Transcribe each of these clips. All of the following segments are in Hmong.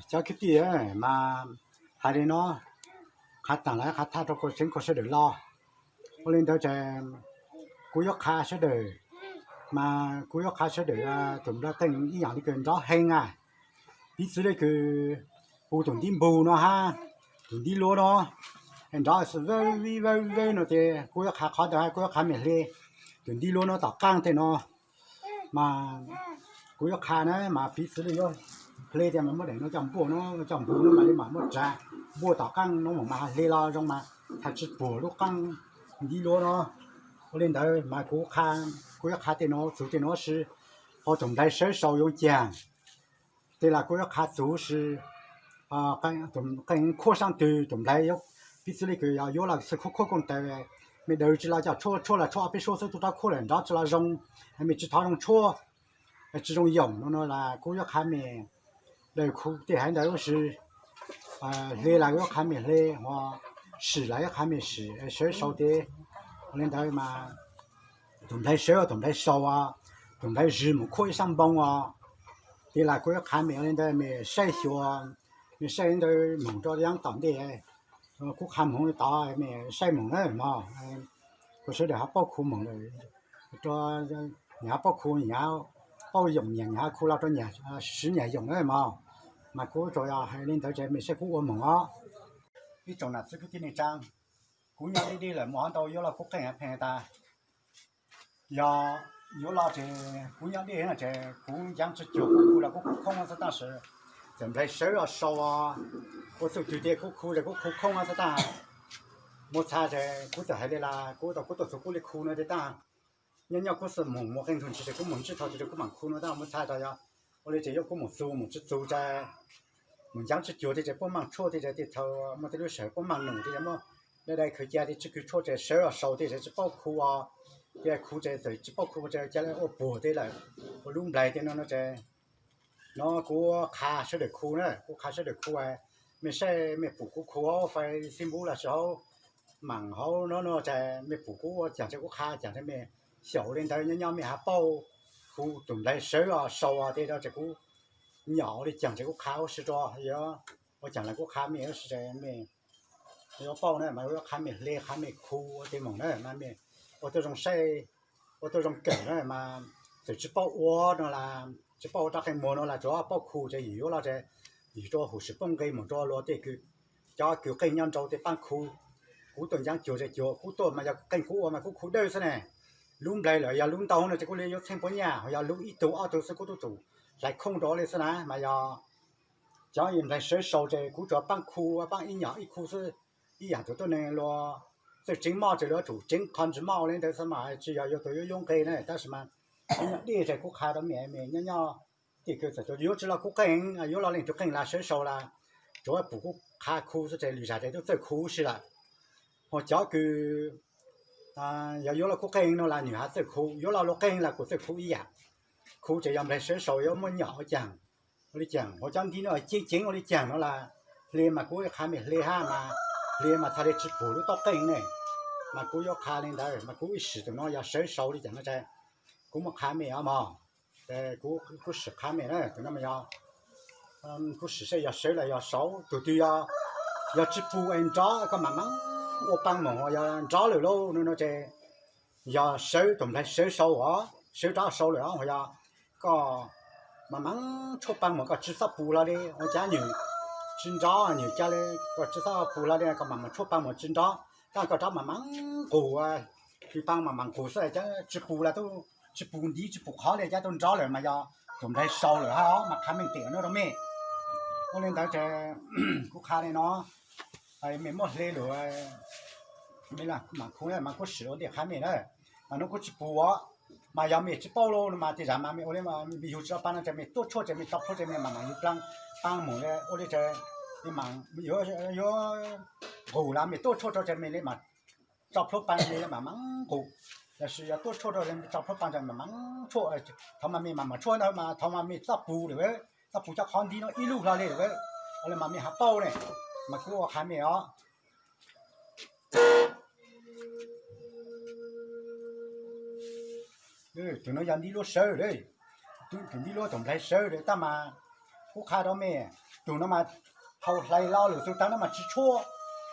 Cov kwv tij, mas hais li no, qha taag lawm qha thaj rau kuv tseev koj sawv daws los. Ua li ntawd ces kuv yuav qha sawv daws, mas kuv yuav qha sawv daws tus nplaj qeej ib yaam li kws nrov heev a. Piv txwv le kws pum tus ntib npug no hab tus ntib luab no, nrov vawv vawv vawv no ces kuv yuav qha qhov ntawd hab kuv yuav qha me hle tus ntib luab no tom qaab tej no. Mas kuv yuav qha na mas piv txwv le yuav hle tias mas muab daim no coj npuaj no coj npug no mas li mam muab tsav npuaj tom qaab no mas has hle los zoo mas has tsi puag lub qaab ntib luab no. Ua li ntawd mas kuv, kuv yuav qha tej no txug tej no si, ho tus nplaiv sawv sau yuav caag. Tej las kuv yuav qha txug si, qeej khuab saab twg tus nplaiv, piv txwv le kws yog yuav los xwb khuab khuab kooj taws, mej daws tsi los coj tshuaj, tshuaj los tshuaj ob peb suab xwb tub rov khuab lawm nrov tsi los zoo, mej tsi thov zoo tshuab, tsi zoo yoom no no las kuv yuav qha mej daws khu tej haiv ntawd huv si. Hle las kuv yuav qha mej hle, ho sim las yuav qha mej sim, sawv sau tes. Ua li ntawd mas tus nplaiv sawv, tus nplaiv sau, tus nplaiv zws mus khuab ib sab npoo os. Tej las kuv yuav qha mej ua li ntawd mej saib xyuas, mej saib ntawd moog rua yaab tom ntej. Kuv qha moog tod mej saib moog na mog. Kuv sawv daws ho paub khu moog lawm, rua, nyias ho paub khu, nyias paub yoom nyias, nyias ho khu los rua nyias siv nyias yoom na mog. Mas kuv tsuas yog hais li ntawd ces mej saib kuv ua moog os. Ib tsoom nam txiv kwv tij neej tsaa, kuv nyob deb deb lawm mus hov ntau yuav los kuv qeej pheej tas yog yuav los ces kuv nyob deb no ces kuv ncaav tsi cuag kuv khu los kuv khu khoob xwb tab sis txawm nplaiv sawv los sau, ua txuj twg tes kuv khu ces kuv khu khoob xwb tab mus txha ces kuv txawm hais li las kuv tau kuv tuaj txug kuv li khu no tes tab nyob nyob kuv xwb moog mus qee ntug ntsis ces kuv moog tsi tau tes kuv maam khu no tab mus txha tas yog ua li ces yuav kuv mus txug mus tsi txug tas mus ncaav tsi cuag tej ces puab maaj tshuaj tej ces tej thaus muaj tej lub sij hawm puab maaj num tej ces muab dai dai khaws ca tej tsi kws tshuaj ces sawv los sau tej ces tsi paub khu os. Tej khu ces txawm tsi paub khu ces ca le ua puag tej lawm, ua lub nplais tej no no ces no kuv qha sawv daws khu na, kuv qha sawv daws khu, mej saib mej pum kuv khu hauv Facebook los sis hauv maam hauv no no ces mej pum kuv ua caag ces kuv qha caag ces mej xyaum li ntawd nyob nyob mej ho paub khu tus nplaiv sawv los sau tej no ces kuv nyom ua li caag ces kuv qha huv si rua, yog ua caag los kuv qha mej huv si mej yuav paub na mas yuav qha mej hle qha mej khu ua tej moog na mas mej ua tuaj zoo saib, ua tuaj zoo kawm na mas txawm tsi paub ua no las tsi paub ua rov qeej muag no las tsuav paub khu ces yim yuav los ces yim rua huv si poob nqe moog rua luag tej kws cov kws qeej nyob nraud tej paab khu. Kuv tuaj ncaav cuag ces cuag kuv tuaj mas yog qeej kuv ua mas kuv khu dawb xwb ne. Lub nplais lawm yog lub ntau no ces kuv li yuav txheej puav nyaj, ho yog lub ib tug ob tug xwb kuv tub txum hlais khoob rua li xwb na mas yog cov nplaiv sawv sau ces kuv tsuas paab khu, paab ib nyom ib khu xwb. Ib yaam tus tuab neeg luag txawj tseev moj ces luag tsum tseev qhov ntsis moj ua li ntawd xwb mas tsi yog yuav tus yuav yuav nqe na tab sis mas kuv nyob deb ces kuv qha rua mej, mej nyob nyob tej kws txawm yuav tsi los kuv qeej, yuav los leej twg qeej las sawv sau las tsuav pum kuv qha khu xwb ces lwm zag ces tub txawj khu huv si lawm. Ho cov kws yog yuav los kuv qeej no las nwg ho txawj khu, yuav los luag qeej las kuv txawj khu ib yaam. Khu ces yog nplaiv sawv sau yuav muab nyom ua caag, ua li caag, ho cov ntib no ceev ceev ua li caag no las hle mas kuv qha mej hle hab mas hle mas txhaj le tsi pum lub taub qeej ne. Mas kuv yuav qha li ntawd mas kuv ib sim tus no yog sawv sau li caag no ces kuv muab qha mej os mog. Kuv sim qha mej na, tus no mas yog kuv sim saib yog sawv los yog sau. Tug twg yog tsi pum es nrov koj maam maam ua paab moog, yog nrov lawm lauj no no ces yog sawv, tus nplaiv sawv sau os, sawv rov sau lawm os, yog koj maam maam tshuaj paab moog koj tsi xob pum hlo li, ua cas nwg tsi nrov, nwg ca le koj tsi xob pum hlo li, koj maam maam tshuaj paab moog tsi nrov, tab koj rov maam maam nqus, paab maam maam nqus xwb cas tsi pum los tub, tsi pum ntiv tsi pum qhov li cas tub nrov lawm mas yog tus nplaiv sau lawm hab mas qha meej pem no rua mej. Ua li ntawd ces kuv qha li no, mej muab hle lug, mej mam khu, mas kuv sim ua ntej qha mej na, mas nub kuv tsis pum os. Mas yog mej tsis paub los no mas tej zag mas mej ua li, yug tsis tau paab no ces mej tuaj tshuaj ces mej tso plhuab ces mej mam mam yug plaab paab moog ua li ces mej yuav nqus los mej tuaj tshuaj rau ces mej li mam tso plhuab paab mej li mam mam nqus. Lossis yog tuaj tshuaj rau tso plhuab paab ces mam mam tshuaj. Thaum mas mej mam mam tshuaj ntawd mas thaum mas mej txoj pus lawm, txoj pus cov qhov ntiv no ib lub hlo li lawm, ua li mas mej ho paub ne, mas kuv ua qha mej os. Tug no yog ntiv luab sawv, tug ntiv luab tug nplaig sawv lawm tab mas kuv qha rau mej, tug no mas thaum hlais lo lug tug taag no mas tsis tshuaj,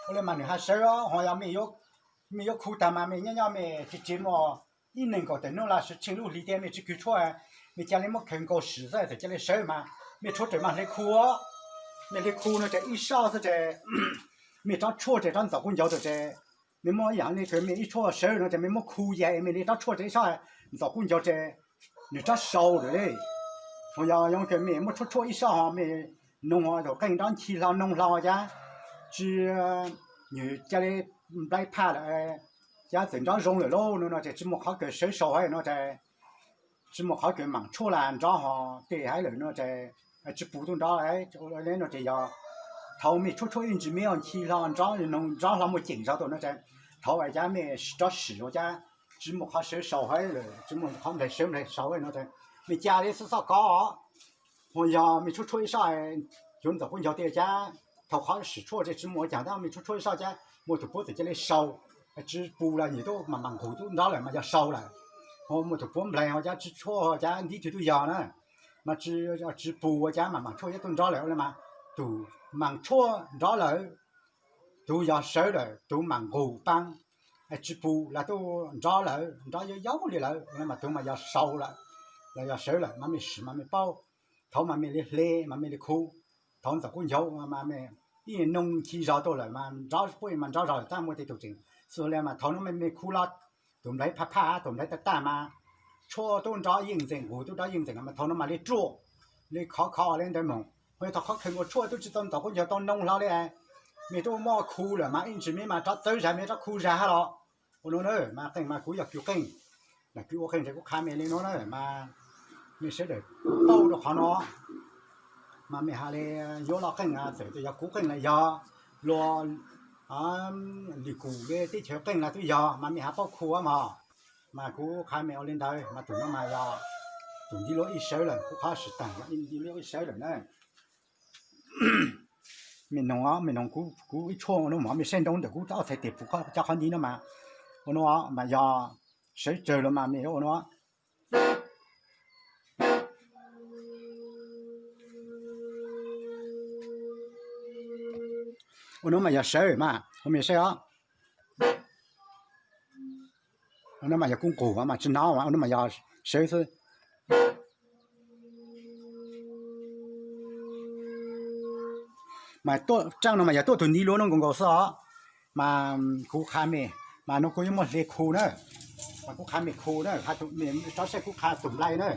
ua li mas nwg ho sawv os. Ho yog mej yuav khu taag mas mej nyob nyob mej tsis tsim mej ib neeg kaum tawm nub los sis tsheej lub hli tiag mej tsis kws tshuaj, mej ca le muab khaws nkaus sim xwb txawm ca le sawv mas mej tshuaj tawm mas hle khu, mej hle khu no ces ib sab xwb ces mej rov tshuaj ces rov ntxaum kuj ncaus tau ces mej muab ib yaam le kws mej ib tshuaj sawv no ces mej muab khu ya mej le rov tshuaj ces ib sab ntxaum kuj ncaus ces nwg rov sau lawm le. Ho yog yoo kws mej muab tshuaj tshuaj ib sab ho mej noog ho thaum qeej nrov nchi hlo noog hlo ca, tsis, nwg ca le nplai phaj lawm, ca txawm nrov zoo lawm lauj no no ces tsis muaj qhov kws sawv sau hab no ces tsis muaj qhov kws maam tshuaj los nrov ho tej hab lawm no ces tsis pum tuaj nrov no ces yog thaum mej tshuaj tshuaj ib ntsis mej nchi hlo nrov, noog nrov hlo muaj ceem zog tau no ces thaum ca mej rov sim ua ca tsis muaj qhov sawv sau hab lawm, tsis muaj qhov nplaig sawv nplaig sau no ces mej ca le xwb xwb ko. Ho yog mej tshuaj tshuaj ib sab, yuav ntxaum kuj ncaus tiag ca, thaum qhov sim tshuaj ces tsis muaj ua caag tab mej tshuaj tshuaj ib sab ca muaj tug puab txawm ca le sau, tsis pum los nwg tub mam mam nqus tub nrov lawm mas yog sau lawm. Ho muaj tug puab nplaig ho ca tsis tshuaj ho ca ntiv twg tub yog na, mas tsis pum ua ca mam mam tshuaj ca tub nrov lawm ua le mas tug mam tshuaj nrov lawm, tug yog sawv lawm, tug mam nqus paab, tsis pum los tub nrov lawm, nrov yau yau li lawm mas tug mas yog sau lawm, los yog sawv lawm mas mej sim mas mej paub. Thaum mas mej le hle mas mej le khu, thaum ntxaum kuj ncaus mas mej ib noog nchi zog tau lawm mas nrov puab mas nrov zog lawm tab muaj tej tug tseem xwb le mas thaum no mej khu los tug nplaig phaj phaj tug nplaig tag tag mas tshuaj tub nrov yeej ntxeem nqus tub nrov yeej ntxeem mas thaum no mas le ruaj, le khov kho le ntawd moog. Ho yog thaum qhov khaws nkaus tshuaj tub tsis tau ntxaum kuj ncaus tau noog hlo le, mej tub muab khu lawm mas ib ntsis mej mam rov txawb zag mej rov khu zag hab los. Ua no na mas qeej mas kuv yog kws qeej, kws ua qeej ces kuv qha mej le no na mas mej sawv daws paub rau qhov no mas mej ha le yuav lub qeej txawm yog kuv qeej los yog luag lwm kum le teb chaws qeej los tub yog mas mej ha paub khu mog. Mas kuv qha mej ua le ntawd mas tug no mas yog tug ntiv luab ib sawv lawm, kuv qhov sim taag ntiv luab ib sawv lawm na. Mej noog, mej noog kuv ib tshuaj ua no mog, mej saib nroo ntawm kuv ob txhais tes pum cov qhov ntiv no mas, ua no mas yog sawv tsawg los mas mej yuav ua no. Ua no mas yog sawv mas, ua mej saib os. Ua no mas yog kuv nqus mas tsis hnov, ua no mas yog sawv xwb. Mas tuaj, tsaaj no mas yog tuaj tug ntiv luab no nkaus nkaus xwb os. Mas kuv qha mej, mas no kuv yuav muab hle khu na, mas kuv qha mej khu na, mej rov saib kuv qha tug nplaig na.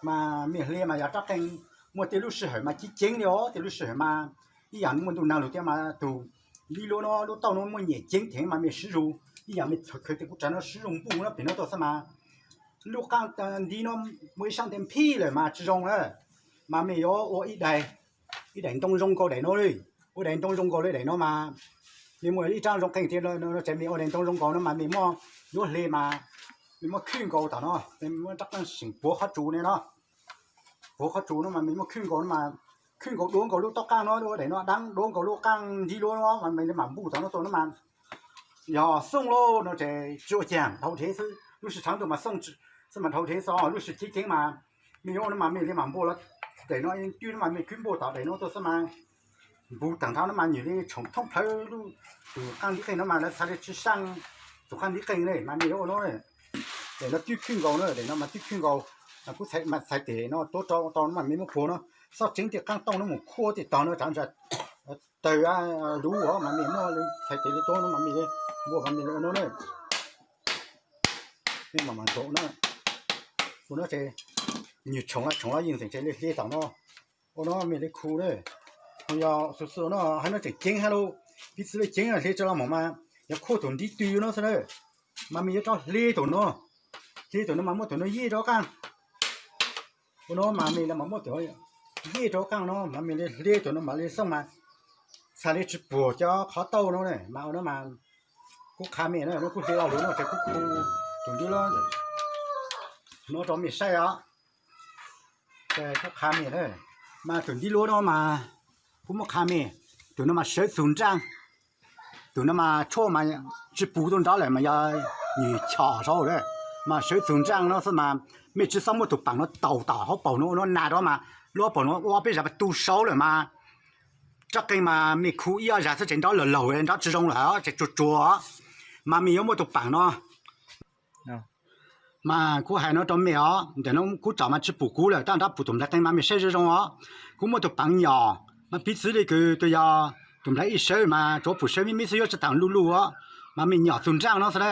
Mas mej hle mas yog rab qeej muaj tej lub sij hawm mas ceev ceev li os, tej lub sij hawm mas ib yaam muaj ntuj nag lug thiab mas tug ntiv luab no lub tauj no muaj nyam ceev theem mas mej siv zug ib yaam mej khaws tej kuv tsav no siv zug npuj no pem no tuaj xwb mas lub qaab ntiv no muaj ib sab ntev phij lawm mas tsis zoo na. Mas mej yuav ua ib daim, ib daim ntoo zoo nkaus daim no li, ua daim ntoo zoo nkaus li daim no mas mej muaj ib rab zoo qeej thiab no ces mej ua daim ntoo zoo nkaus no mas mej muab, yuav hle mas mej muab khwb nkaus tom no, mej muab rab qeej seem puav qhov tsus ne no, puav qhov tsus no mas mej muab khwb nkaus no mas, khwb nkaus duav nkaus lub tauj qaab no, ua daim no dav duav nkaus lub qaab ntiv luab no mas mej mam npuj tom no tuaj no mas yog xooj lauj no ces tsis ua caag, dhau dhev xwb. Lub sij tshav ntuj mas xooj xwb mas dhau dhev xwb, lub sij ceev ceev mas mej yuav ua no mas mej li mam npuj los daim no twb no mas mej khwb npuj tom daim no tuaj xwb mas npuj taag nrho no mas nwg li tshoom thoob plhawv lub, tug qaab ntiv qeej no mas lawv txhad li tsis saaj tug qaab ntiv qeej le mas mej yuav ua no, daim no twb khwb nkaus na, daim no mas twb khwb nkaus. Kuv txhais tes no tuav rau tau no mas mej muab puag no, xob tseev tej qaab tooj no mus khuab tej tog no tsav ntsa Tawg dub os, mas mej muaj txhais tes li tuab no mas mej li npuaj mas mej li ua no na. Mej mam mam nkaum na. Ua no ces nws tshoov los tshoov los yeej tseem tseg li hle tom no. Ua no mej li khu na. Yog xwm xwm no hab no tseem ceeb hab lauj, piv txwv li ceeb hle tso los mus mas yog khuaj tus ntiv tw no xwb na. Mas mej yuav rov hle tus no, hle tus no mas muab tus no yij rov qaaj. Ua no mas mej li mas muab tus yij rov qaaj no mas mej li hle tus no mam li xooj mas txhad li tsi puag cov qhov tauj no ne. Mas ua no mas kuv qha mej na, no kuv hle lo lug no ces kuv khu tus ntiv lub no rau mej saib os. Kuv qha mej na, mas tus ntiv lub no mas kuv muab qha mej, tus no mas sawv txug nraaj. Tus no mas tshuaj mas tsi puv tuaj nrov lawm mas yog nws chom saud lawm, mas sawv txug nraaj no xwb mas mej tsi xob muab tus paam no taus tom hauv paus no ua no nas rov mas lub hauv paus no ua peb zag mas tu saud lawm mas rab qeej mas mej khu ib ob zag xwb ces nrov laug laug nrov tsi zoo lawm ces tsuag tsuag. Mas mej yuav muab tus paam no mas kuv hais no rau mej os, ntawm no kuv tsom mas tsi pum kuv lawm, tab nrov pum tus nplais qeej mas mej saib zoo zoo os. Kuv muab tus paam nyom mas piv txwv li kws tus yog tus nplais ib sawv mas tsuav pum sawv mib mib xwb yuav tsi taag luj luj os, mas mej nyom txug nraaj no xwb na.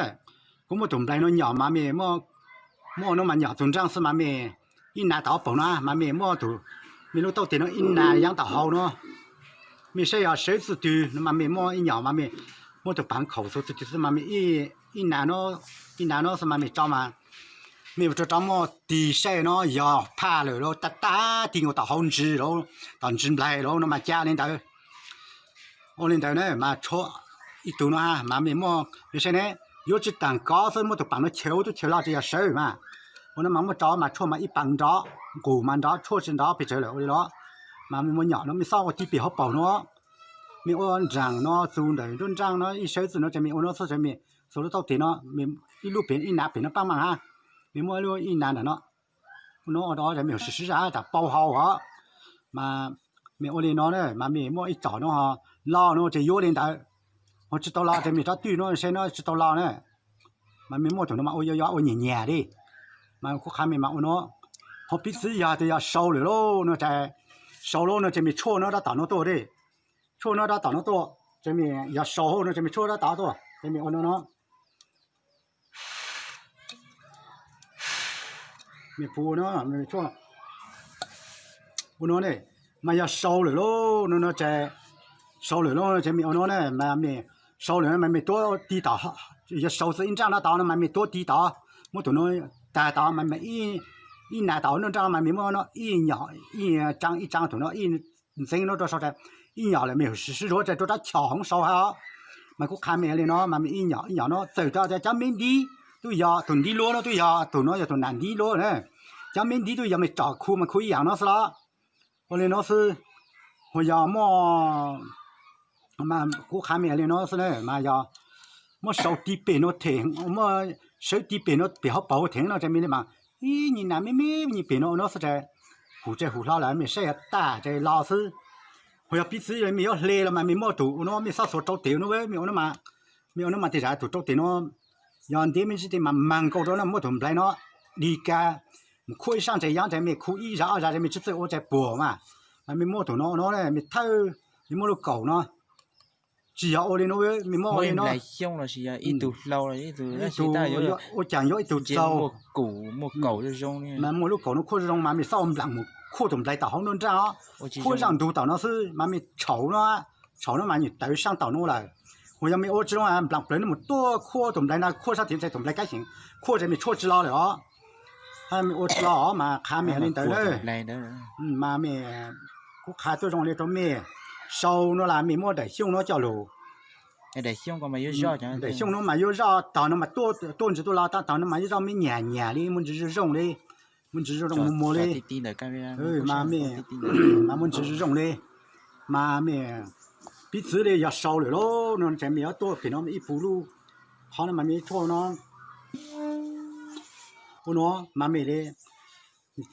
Kuv muab tus nplais no nyom mas mej muab no mas nyom txug nraaj xwb mas mej ib nas tom paus no mas mej muab tus, mej lub taub tes no ib nas yaav tom hauv no. Mej saib yog sawv txuj twg no mas mej muab ib nyom mas mej muab tus paam khaum txug txuj twg xwb mas mej ib nas no xwb mas mej tso mas mej ua rau rov muaj tig saib no yog phaj lawm lauj, tag tag tig nkaus tom hauv ntsis lauj, tom ntsis nplais lauj no mas ca li ntawd. Ua li ntawd na mas tshuaj ib tug no mas mej muab mej saib ne, yuav tsi taag kov xwb muab tus paam no chaws ua tub chaws loj ces yog sawv mas. Ua no mas muab tso mas tshuaj mas ib paam nrov, nqus mas nrov, tshuaj tsi nrov pes tsawg lawm ua li los. Mas mej muab nyom no mej xob ua tig pem hauv paus no, mej ua nraag no txug ntawm nruab nraaj no ib sawv txuj no ces mej ua no xwb ces mej txug lub taub tes no, mej ib lub pem ib nas pem no paab maaj hab, mej muab ib lub ib nas ntawm no, ua no ua rau mej huv si sib zag tas paub hau os. Mas mej ua li no na mas mej muab ib tsom no ho lo no ces yuav li ntawd, ho tsi tau lo ces mej rov twj no saib no tsi tau lo na. Mas mej muab tus no mas ua yog ua nyiam nyiam li. Mas kuv qha mej mas ua no, ho piv txwv yog tus yog sau lawm lauj no ces, sau lauj no ces mej tshuaj no rov tom no tuaj li. Tshuaj no rov tom no tuaj, ces mej yog sau no ces mej tshuaj rov tom tuaj ces mej ua no no. Mej pum no, ua no ne, mas yog sau lawm lauj no no ces, sau lawm lauj no ces mej ua no ne, mas mej sau lawm mas mej tuab tig tom, yog sau txug ib nraaj no tod no mas mej tuab tig tod, muab tus no tag tod mas ib nas tom nraaj no mas mej muab no ib nyom, ib tsaa ib tsaa tus no ib ntxeev no rau sau tas, ib nyom lawm mej huv si sib zuav tas rau rab chom hoob sau hab. Mas kuv qha mej li no mas mej ib nyom ib nyom no txawm tas cov meb ntiv tub yog tus ntiv luab no tub yog tus no yog tus nas ntiv luab na, cov meb ntiv tub yog mej tsom khu mas khu ib yaam no xwb los. Ua li no xwb, ho yog muaj, kuv qha mej li no xwb na mas yog muab sau tig pem no theem, muab sawv tig pem no pem hauv paus theem no ces mej li mas ib nyuag nas meb meb nyuag pem no ua no xwb ces, huv ces huv hlo lawm mej saib yog tag ces los xwb. Ho yog piv txwv mej yuav hle los mas mej muaj tus ua no mej xob xuas rau tes no, mej ua no mas, mej ua no mas tej zag tus rau tes no yog ntiav mej ntsib tej mas mag nkaus rau no muab tus nplais no di kag mus khuaj ib sab ntses yaav ces mej khu ib zag ob zag ces mej tsi txawj ua ces puag mas. Mas mej muab tus no no mej thawj, mej muab lub kaum no, tsis yog ua li no, mej muab ua li no, ib tug ua caag yuav ib tug txaug, mas muaj lub kaum no khuaj zoo mas mej xob ua nplaim mus khuaj tus nplais tom hauv nruab nraaj os, khuaj zaaj ntug tom no xwb mas mej tshauv no, tshauv no mas nyuam tawv saab tom no lawm. Ho yog mej ua tsi zoo nplaim plawg no mus tuaj khuaj tus nplais no khuaj sab tid ces tus nplais kab xyeem khuaj ces mej tshuaj tsi lo lawm os. Mej ua tsi lo os mas qha mej li ntawd na. Mas mej, kuv qha tuaj zoo li rau mej, sau no las mej muab daim xyooj no coj lug, daim xyooj no mas yuav zoj tog no mas tuaj ntsis tuaj los tog no mas yuav zoj mej nyam nyam li muaj ntsis zoo zoo li, muaj ntsis zoo zoo muag muag li, mas muaj ntsis zoo zoo li. Mas mej, piv txwv li yog sau lawm lauj no ces mej yuav tuaj pem no ib puv lub qhov no mas mej tshuaj no, ua no mas mej li,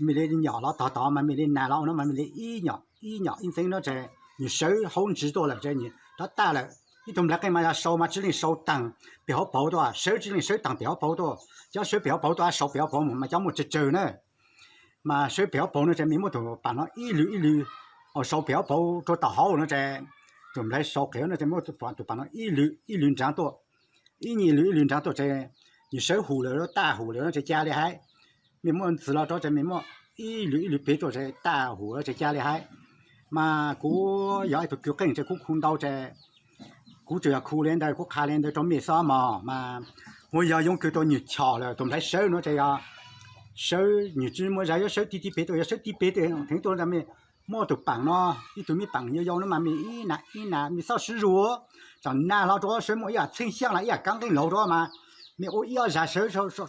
mej li nyom los tog tod mas mej li nas los ua no mas mej li ib nyom ib nyom ib ntxeev no ces nws sawv hauv ntsis tuaj lawm ces nws rov tag lawm. Ib tug nplais qeej mas yog sau mas tsi leej sau taag pem hauv paus tuaj, sawv tsi leej sawv taag pem hauv paus tuaj. Cov sawv pem hauv paus tuaj, sau pem hauv paus mas cov muaj tsawg tsawg na. Mas sawv pem hauv paus no ces mej muab tus paam no ib lwg ib lwg, sau pem hauv paus rau tom hauv no ces Tus nplhaib sau qhev no ces muab tus paam no ib lwm ib lwm nraav tuaj, ib nyuag lwm ib lwm nraav tuaj ces nws sawv hum lawm, tag hum lawm no ces ca li hais. Mej muaj ntxwv los rov ces mej muab ib lwm ib lwm pem tuaj ces tag hum lawm ces ca li hais. Mas kuv yog ib tug kws qeej ces kuv khu ntau ces kuv tsuas yog khu li ntawd, kuv qha li ntawd rau mej xwb mog. Mas ua yog yoov kws rau nyuag chom lawm, tus nplhaib sawv no ces yog sawv nyuag tsi muaj zag, yuav sawv tib tib pem tuaj, yog sawv tib pem tuaj theev tuaj ntag, mej muab tus paam no, ib tug me paam yau yau no mas mej ib nas ib nas mej txhob sib zuag, tsam nag hlo rau sawv muaj ib yam txheeb xyaab los ib yam kab nqeej laug rau mas mej ua ib ob zag sawv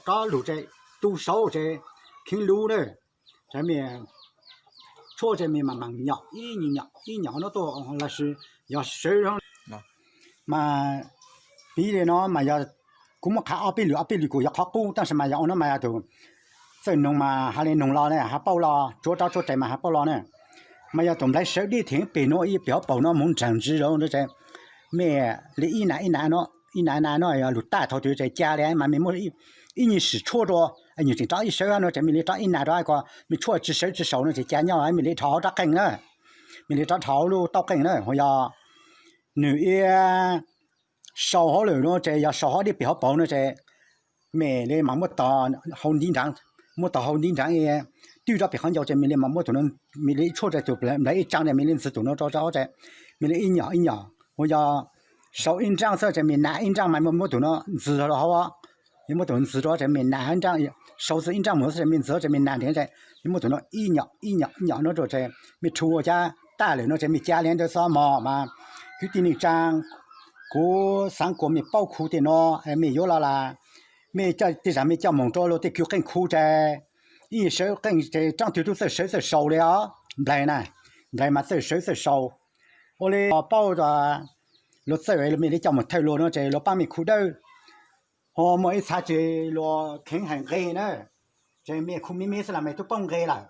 rov lug ces tu saud ces kheev lub na. Ces mej tshuaj ces mej mam mam nyom ib nyom ib nyom no tuaj lossis yog sawv mas piv li no mas yog kuv muab qha ob peb lwm ob peb lwm kuj yog qhov qub, tab sis mas yog ua no mas yog tus txawj noog mas has li noog los ne, has paub los, tsuav rov tshuaj rais mas has paub los na. Mas yog tus nplhaib sawv deb theev pem no ib pem hauv paus no mus nraag ntsis rau no ces mej li ib nas ib nas no, ib nas nas no yog lug tag thaum twg ces ca li mas mej muab ib nyuag sim tshuaj rau, nyuag tseem rov ib sawv no ces mej li rov ib nas rau, ko mej tshuaj tsi sawv tsi sau no ces ca nyob, mej li dhau hauv rab qeej na, mej li rov dhau lub tauj qeej na. Ho yog nws ib sau hauv lawm no ces yog sau hauv dib pem hauv paus no ces mej li mam muab tog hau ntiv nraav, muab tog hau ntiv nraav twb rov pem qhov ncauj ces mej li mam muab tus no, mej li tshuaj rau tus nplhaib ib tsaa ces mej li ntxwv tus no rau hauv ces mej li ib nyom ib nyom. Ho yog sau ib nraaj xwb ces mej nas ib nraaj mas muab tus no ntxwv rau hauv, yog muab tus ntxwv rau ces mej nas ib nraaj, sau txug ib nraaj mus xwb ces mej ntxwv ces mej nas nreg ces yog muab tus no ib nyom ib nyom ib nyom no rau ces mej rhu ua cab tag lawm no ces mej ca li ntawd xwb mog. Mas kwv tij neej tsaa, kuv xaav kuas mej paub khu tej no, mej yuav los las, mej tej zag mej coj moog rau luag tej kws qeej khu ces ib sawv qeej ces raaj twg tub txawj sawv txawj sau li os. Nplaig na, nplaig mas txawj sawv txawj sau. Ua li paub luag txawj mej li coj moog thawj luag no ces luag paab mej khu dawb. Ho muaj ib txha ces luag kheev hais nqe na, ces mej khu me me xwb los mej tub poob nqe lawm,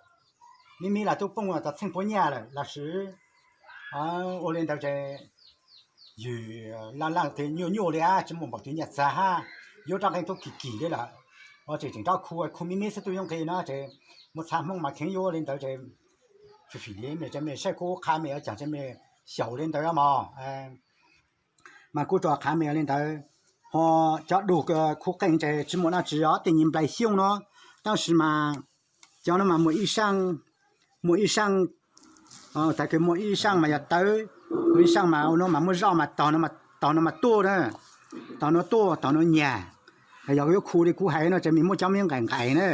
me me los tub poob tau txheej puav nyaj lawm lossis ua li ntawd ces ywg laj laj tias nyuaj nyuaj li hab tsi muaj npaum twg nyaj txag hab, yuav rov nqe tub kim kim li lawm. Ua ces tseem rov khu, khu me me xwb tub yuav nqe no ces muaj txha Hmoob mas kheev yuav li ntawd ces fim fim li mej, mej saib kuv qha mej ua caag ces mej xyaum li ntawd mog. Mas kuv tsuas qha mej li ntawd. Ho cov dug khu qeej ces tsi muaj dlaab tsi os, tej nyuag nplaig xyooj no, tab sis mas cov no mas muaj ib saab, muaj ib saab, tag kis muaj ib saab mas yog tawv, muaj ib saab mas ua no mas muaj zoj mas tog no mas tuaj na, tog no tuaj tog no nyag. Yog yuav khu li kuv hais no ces mej muab cov me nqaim nqaim na,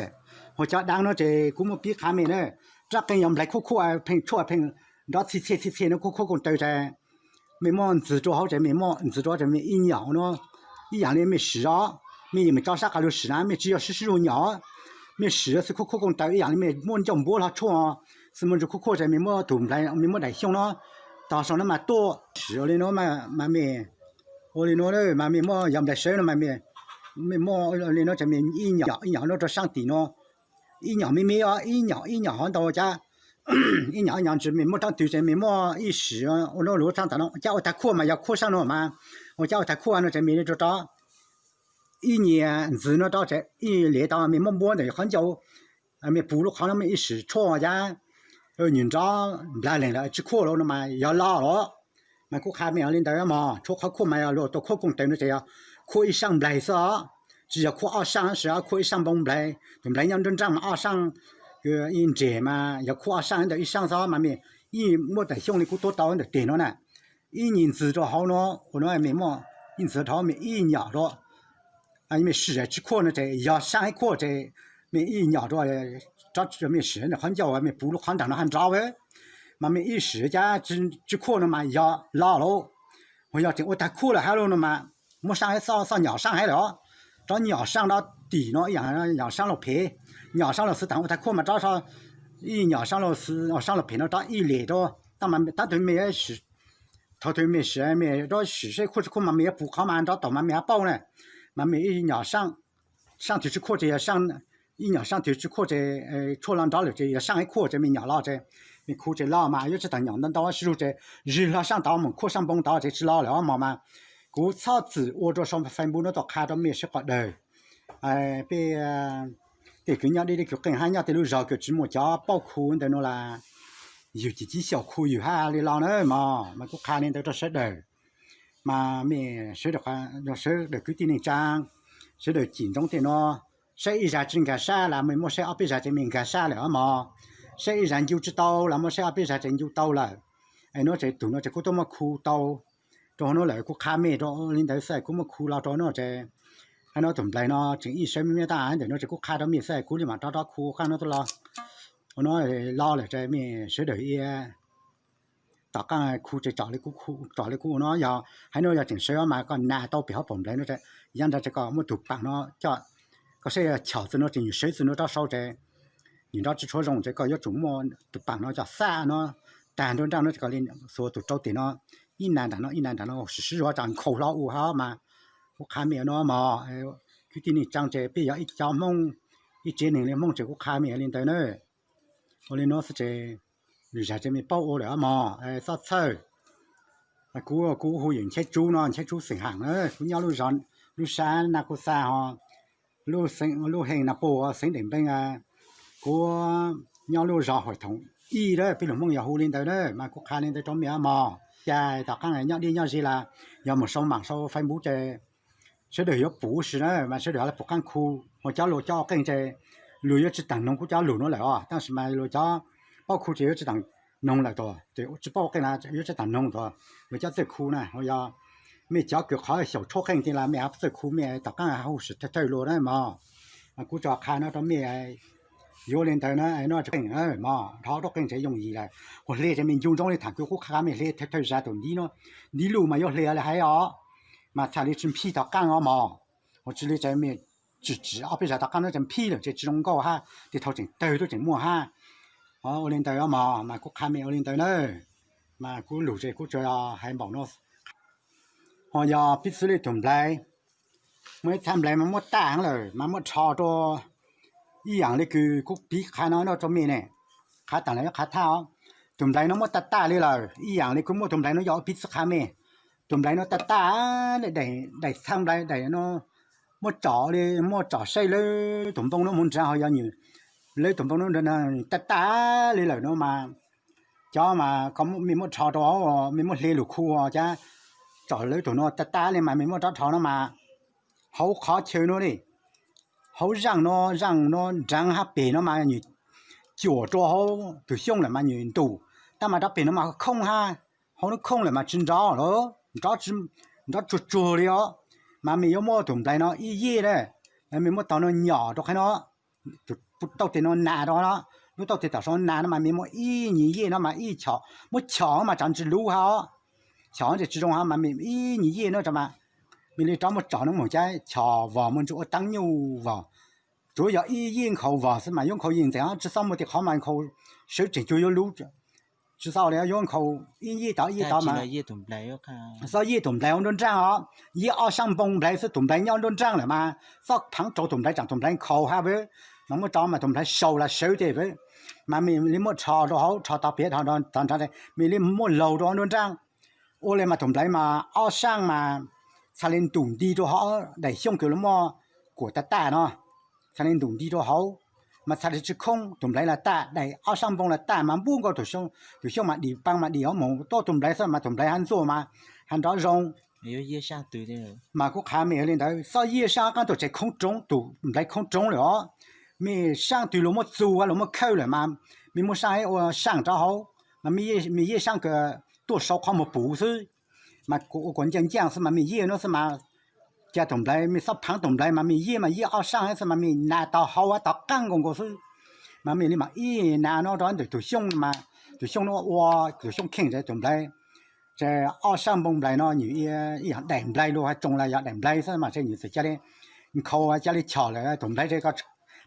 ho cov daav no ces kuv muab pib qha mej na. Rab qeej yog nplaig khuab khuab pheej tshuaj pheej nrov txhi txhia txhi txhia no khuab khuab kooj taw ces mej muab ntxwg rau hauv ces mej muab ntxwg rau ces mej ib nyom no, ib yaam li mej sim os, mej yeej meem tso sab qab lug sim na, mej tsi yog sib sib zug nyom, mej sim xwb khuab khuab kooj taw ib yaam li mej muab ncauj npuab hlo tshuaj, xwb muaj ntsis khuab khuab ces mej muab tus nplaig, mej muab daim xyooj no tog saum no mas tuaj. Sim ua li no mas mej, ua li no mas mej muab yog nplaig sawv no mas mej muab li no ces mej ib nyom ib nyom no rau saab tim no, ib nyom me me os, ib nyom ib nyom hov ntau cab, ib nyom ib nyom ntsis mej muab raab twg ces mej muab ib sim ua no lug txhab ntawm no, cab ua tag khuaj mas yog khuab saab no mas, ua cab ua tag khuaj no ces mej li rau rov ib nyuag ntxwg no rau ces ib liam tau mej muab npuab ntawm qhov ncauj, mej pum lub qhov no mej ib sim tshuaj cab, nyuag nrov nplaig leeg lawm tsi khuaj lawm no mas yog loj lawm. Mas kuv qha mej li ntawd mog, tshuaj qhov khuaj mas yog luag tau khuab kooj taw no ces yog khuab ib saab nplaig xwb os, tsi yog khuab ob saab tab sis khuab ib saab npoo nplaig, tus nplaig nyob nruab nraab mas ob saab, ib nreg mas yog khuab ob saab ntawm ib saab xwb mas mej ib muab daim xyooj li kuv tuav tau ntawm teg no na, ib nyuag ntxwg rau hauv no, ua no mej muab ib ntxwg rau hauv mej ib nyom rau, mej sim tsi khuaj no ces yog saab ib khuaj ces mej ib nyom rau, rov mej sim ntawm qhov ncauj mej pum lub qhov nraag no hab nrov, mas mej ib sim cab tsi khuaj no mas yog loj lawm. Ho yog tseem ua tag khuaj lawm hab lawm no mas muab saab hab, txhob nyom saab hab lawm os, rov nyom saab rau tim no ib yaam, nyom saab lug phem, nyom saab lug xwb taag ua tag khuaj mas rov ib nyom saab lug phem no rov ib lem rau, tab mas tab twg mej thaum twg mej sim mej rov sim seb khuaj tsi khuaj mas mej yuav pum qhov mas nrov tau mas mej hab paub na. Mas mej ib nyom saab twg tsi khuaj ces yog, ib nyom saab twg tsi khuaj ces tshuaj los nrov lawm ces yog saab ib khuaj ces mej nyom los ces mej khu ces loj mas yuav tsi taag nyom ntau ntau sib zug ces zig hlo saab tod mus khuaj saab npoo tod ces tsi loj lawm os mog. Mas kuv txhob txwm ua rau sau Facebook no tau qha rau mej seb qhov dawg peb tej kws nyob deb deb kws qeej hab nyob tej lub zog kws tsi muaj cov paub khu ntawd no las, yug cim cib xyaum khu yug hab li los na mog. Mas kuv qha li ntawd rau sawv daws, mas mej sawv daws, sawv daws kwv tij neej tsaa, sawv daws cim ntsoov tej no, saib ib zag tsi nkag sab los mej muab saib ob peb zag ces mej nkag sab lawm os mog. Saib ib zag ncu tsi tau los muab saib ob peb zag ces ncu tau lawm. Es nuav ces tug nuav ces kuv tuaj muab khu tau rau huv nuav lawm, kuv qha mej rau li ntawd xwb, kuv muab khu los rau nuav ces, hab nuav tug nplais no tseem ib sawv me me tag ntawm nuav ces kuv qha rau mej xwb, kuv li mam rov rov khu qaab nuav tuaj los. Ua nuav los lawm ces mej sawv daws ib tom qaab khu ces tsom li kuv ua nuav, yog hab nuav yog tseem sawv mas koj nas tau pem hauv paus nplais nuav ces, yav nrad ces koj muab tug paam no coj, koj saib chom txug nuav ces nwg sawv txug nuav rov sau ces nwg nrov tsi tshua zoo ces koj yuav tsum muab tug paam no coj xaj nuav tag nruab nraaj nuav ces koj li xuas tug rau tes no, ib nas nram no ib nas nram no, sib sib zog tsa nkhaus hlo ua hab mas. Kuv qha mej nuav mog, kwv tij neej tsaa ces peb yog ib cov Hmoob, ib tsev neeg li Hmoob ces kuv qha mej li ntawd na. Ua li nuav xwb ces lwm zag ces mej paub ua lawm mog, xob txhawj. Kuv, kuv hu yawm Ncheb Tsub no, Ncheb Tsub xeem Ham na, kuv nyob lub zos, lub sab Naj Kuj Xa ho, lub xeev Nas Pus, xeev Deem Npeeb. Kuv nyob lub zos Huam Thoom Ib, peb lug Hmoob yog hu li ntawd na, mas kuv qha li ntawd rau mej mog. Cas tom qaab nyob dleb nyob ze los yog mus sau maam sau Facebook ces sawv daws yuav pum si na, mas sawv daws ho puv qaab khu, ua cov luag cov ua qeej ces luag yuav tsi taag noog kuv cov lug nuav lawm os, tab sis mas luag cov paub khu ces yuav tsi taag noog lawm tug, ces tsi paub ua qeej los yuav tsi taag noog tug, luag cov txawj khu na. Yog mej cov kws qhov xyaum tshuab qeej tej los mej ho txawj khu, mej tom qaab hu si thawj thawj lug na mog. Kuv tso qha no rau mej, yuav li ntawd na, no tsi qeej mog, dhau rau qeej ces yooj yim lawm. Ua hle ces mej ncu ntsoov li thaam kws kuv qha mej hle thawj thawj zag tug ntiv, ntiv luj mas yuav hle li hais os, mas txhaj li tsi phij tom qaab os mog. Ua tsi li ces mej tsim tsim ob peb zag tom qaab nuav ces phij lawm ces tsi zoo nkauj hab, tej thaus tseem tawg tub tseem muaj hab. Ua li ntawd mog, mas kuv qha mej ua li ntawd na. Mas kuv lug ces kuv tsuas hais npaum no. Ho yog piv txwv le tug nplais, muaj ib txhab nplais mas muab taj lawm mas muab rho rua, ib yaam le kws kuv piv qha no rua mej ne, qha taag lawm qha thaj os. Tug nplais no muab taj taj le lawm, ib yaam le kuv muab tug nplais no yog ua piv txwv qha mej. Tug nplais no taj taj, daim txhab nplais daim no muab tsom le, muab tsom saib lawv tug npoo no moog nraag ho yog nwg, lawv tug npoo no taj taj le lawm no mas, cov mas mej muab rho rau hauv, mej muab hle lug khu os, cas tsom lawv tug no taj taj le mas mej muab rov rho no mas, hauv qhov chaw no le, hauv zaaj no, zaaj no nraag hab peg no mas nwg cuam rua hauv tug xyooj lawm mas nwg ntuj, tab mas rov peg no mas khoob hab, hauv no khoob lawm mas tsi nrov lawm, nrov tsuag tsuag li os. Mas mej yuav muab tug nplais no ib yej na, mej muab taug no nyom rau qhov no, tug tauj teg no nas rau no, lub tauj teg tom sau nas no mas mej muab ib nyuag yej no mas ib chom, muab chom mas tsav ntsis luv hab os, chom ces tsi zoo hab mas mej ib nyuag yej no mas, mej le rov muab tsom no moog cas chom vog muaj ntsis ua taab nyuj vog. Tsuav yog ib yej nkhaus vog xwb mas yuav nkhaus yeej ntxeev, tsi xob muaj tej qhov mas nkhaus sawv tsees cuag yuav luv, tsi xob le yuav nkhaus ib yej tod ib yej tod mas. Xob yej tug nplais ua nruab nraaj os, yej ob saab npoo nplais xwb, tug nplais nyob nruab nraaj lawm mas, xob phaav rau tug nplais tsaam tug nplais nkhaus hab, mas muab rov mas tug nplais sau los sawv tej, mas mej le muab rho rau hauv, rho tog piav, rho tog nrad, mej le muab laug rau nruab nraaj. Ua le mas tug nplais mas ob saab mas txhaj le ntum nti rau hauv daim xyooj kws lug muab kuam taj taj no, txhaj le ntum nti rau hauv, mas txhaj le tsi khoob, tug nplais los taj, daim ob saab npoo los taj mas npuab nkaus tug xyooj mas dim paa mas dim hauv moog tuab tug nplais xwb mas tug nplais hab ntxuaj mas hab nrov zoo. Mas kuv qha mej le ntawd, xob yej saab qaab tug tsev khoob roob, tug nplais khoob roob lawm os. Mej saab twg luag muab txug luag muab khawb lawm mas, mej muab saab ua saaj rau hauv, mas mej yej saab kws tuaj sau qhov muag puv xwb, mas kuas ncaaj ncaaj xwb mas mej yej no xwb mas, ca tug nplais mej xob phaav tug nplais mas mej yej mas yej ob saab xwb mas mej nas tau hau tog qaab nkaus nkaus xwb. Mas mej le mam ib nas no rau ntawm tug xyooj mas, tug xyooj no ua, tug xyooj kheej tug nplais, ces ob saab npoo nplais no nwg ib yaam daim nplais lug has tsoo los yog daim nplais xwb mas, ces nwg txawm ca le nkhaus ca le chom lawm tug nplais,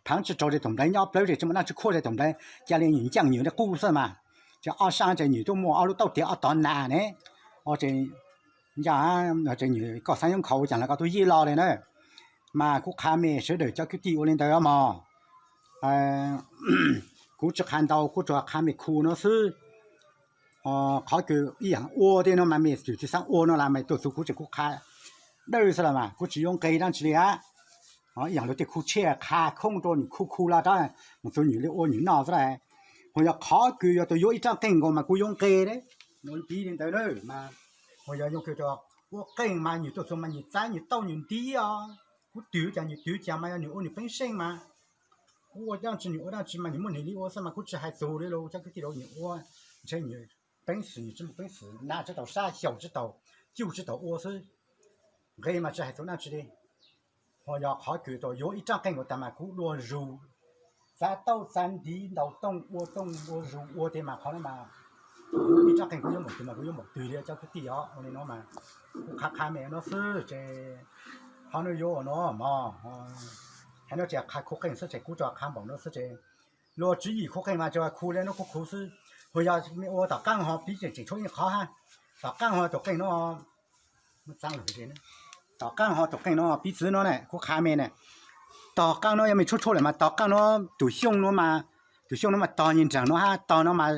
phaav tsi rau ces tug nplais nyob plawg ces tsi muaj dlaab tsi khuab ces tug nplais ca le nwg ncaaj nwg le qub xwb mas, ces ob saab ces nwg tuaj muaj ob lub tauj tiav ob tog nas ne, ces ncaaj, ces nwg koj xaav yuav nkhaus caag los koj tuaj yej los le na. Mas kuv qha mej sawv daws cov kwv tij ua le ntawd mog. Kuv tsi qha ntau, kuv tsuas qha mej khu no xwb. Qhov kws ib yaam ua tej no mas mej tug tsi xaav ua no los mej tuaj txug kuv ces kuv qha dawb xwb los mas kuv tsi yuav nqe dlaab tsi le a. Ib yaam luag tej khu tshiab qha khoob rua nwg khu khu los rov mus txug nwg le ua nwg noj xwb la. Ho yog qhov kws yog tus yuav ib rab qeej nkaus mas kuv yuav nqe, ua li ntawd na mas, ho yog yog kws ua qeej mas nws tuaj txug mas nws txav nws tauj nws nti os, kuv twv cas nws twv cas mas yog nws ua nws peev xeej mas, kuv ua dab tsi nws ua dab tsi mas nws muaj nws li ua xwb mas kuv tsis hais txug li los cov kwv tij los nws ua, ntshe nws peev xwm nws tsis muaj peev xwm, nag tsis tau sab xyaum tsis tau, cuj tsis tau ua xwb, nqe mas tsis hais txug dab tsi li. Ho yog qhov kws tus yuav ib rab qeej nkaus tas mas kuv dua zus, txav tauj txav ntiv ntaus tooj ua tooj ua zus ua tias mas qhov no mas ib rab qeej kuv yuav npaum twg mas kuv yuav npaum twg li cov kwv tij os. Ua li no mas kuv qha qha me no xwb ces, qhov no yuav ua no mog, hais no ces qha khuv qeej xwb ces kuv tsuas qha npaum no xwb ces, luag tswv yim khuv qeej mas tsuas khuv li no kuv khuv xwb. Ho yog me ua tom qaab ho piv tseem tseem tshuav ib qhov hab, tom qaab ho tus qeej no, tom qaab ho tus qeej no piv txwv no na kuv qha me na, tom qaab no yog me tshuab tshuab lawm mas tom qaab no tus xyooj no mas, tus xyooj no mas tog nraag no hab tog no mas,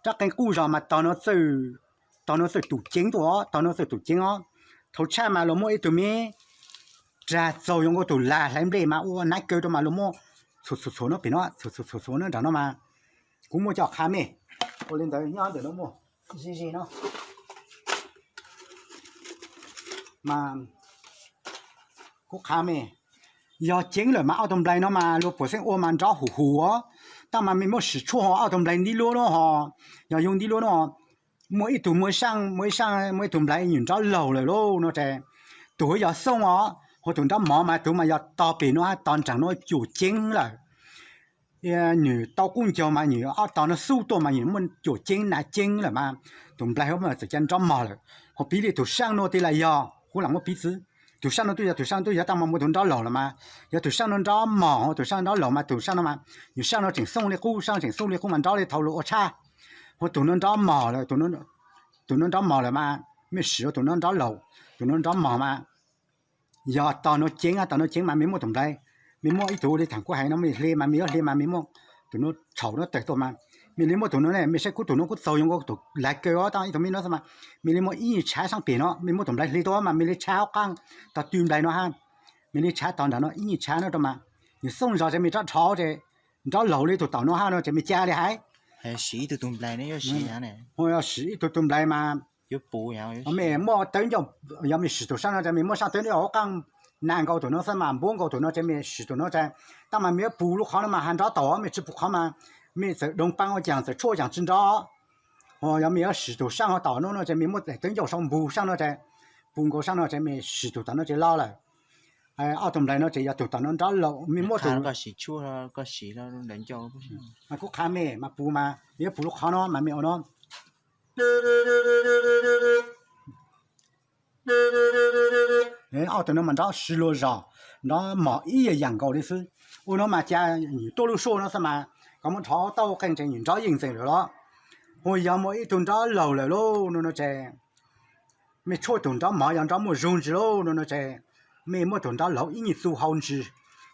rab qeej quj zog mas tog no txawj tum ceev tuaj, tog no txawj tum ceev os. Thaum tshaj mas luag muaj ib tug me rag txaug yuav nkaus tus lag hlais nplej mas ua hnav kaw rau mas luag muab txhuam txhuam no pem no, txhuam txhuam no nraag no mas, kuv muaj coj qha me, ua li ntawd nyob ntawm no muaj ze ze no mas kuv qha me, yog ceev lawm mas ob tug nplais no mas luag puam xeeb ua mas nrov hum hum os, tab mas mej muab sim tshuaj ho ob tug nplais ntiv luab no ho, yog yug ntiv luab no, muaj ib tug muaj saaj muaj ib saaj muaj ib tug nplais nyuam nrov laug lawm lauj no ces, tus yog xooj os, ho tus nrov mov mas tus mas yog tog pem no hab tog nraag no cuam ceev lawm. Nwg tau qub ncaug mas nwg ob tog no xub tuaj mas nwg muaj cuam ceev nav ceev lawm mas, tus nplais txawm ca nrov mog lawm. Ho piv li tus saaj no tej lawm yog kuv lam muab piv txwv, tus saaj no twb yog tus saaj no twb yog tab mas muaj tus nrov laug lawm mas, yog tus saaj no nrov mog, tus saaj no nrov laug mas tus saaj no mas, nwg saaj no tseem xooj li qub, saaj tseem xooj li qub mas nrov li thaum luag ua tshab. Ho tus no nrov mog lawm, tus no nrov mog lawm mas mej sim ua tus no nrov laug, tus no nrov mog mas, yog tog no ceev, tog no ceev mas mej muab tus nplais, mej muab ib tug li thaum kuv hais no mej hle mas mej yuav hle mas mej muab tus no txhaum no tawm tuaj mas, mej li muab tus no ne, mej saib kuv tus no kuv txaug yuav nkaus tus lav kaw os, tab ib tug me no xwb mas, mej li muab ib nyuag tshav saab pem no, mej muab tus nplais hle tuaj mas mej li tshav hauv qaab tog tw nplais no hab, mej li tshav tog nraag no ib nyuag tshav no rau mas, nwg xooj zog ces mej rov dhau ces nrov laug li tus taum no hab no ces mej ca li hais. Sim ib tug tus nplais, sim ib tug tus nplais mas, mej muaj tawv ncauj, yog mej sim tus saab no ces mej muab saab tawv ncauj hauv qaab, nag nkaus tus no xwb mas npuab nkaus tus no ces mej sim tus no ces, tab mas mej yuav pum lub qhov no mas has nrov taus, mej tsi pum qhov mas mej txawm doog paa ua caag txawm tshuaj ua caag tsi nrov. Ho yog mej yuav sim tus saab ho taum no no ces mej muab tawv ncauj sau npug saab no ces, pum nkaus saab no ces mej sim tug taum no ces loj lawm. Ob tug nplais no ces yog tug taum no nrov laug, mej muab tug, kuv qha mej mas pum mas mej yuav pum lub qhov no mas mej ua no. Ob tug no mas nrov sib luag zog, nrov mog ib yam yaam nkaus li xwb. Ua no mas ca nyuam tuaj lub suaj no xwb mas, koj muab rho tauj qeej ces nyuam nrov yeej ntxees lawm los. Hu yog muaj ib tug nrov laug lawm lauj no no ces, mej tshuaj tug nrov mog yog nrov muaj zug ntsis lauj no no ces, mej muab tug nrov laug ib nyuag txu hau ntsis,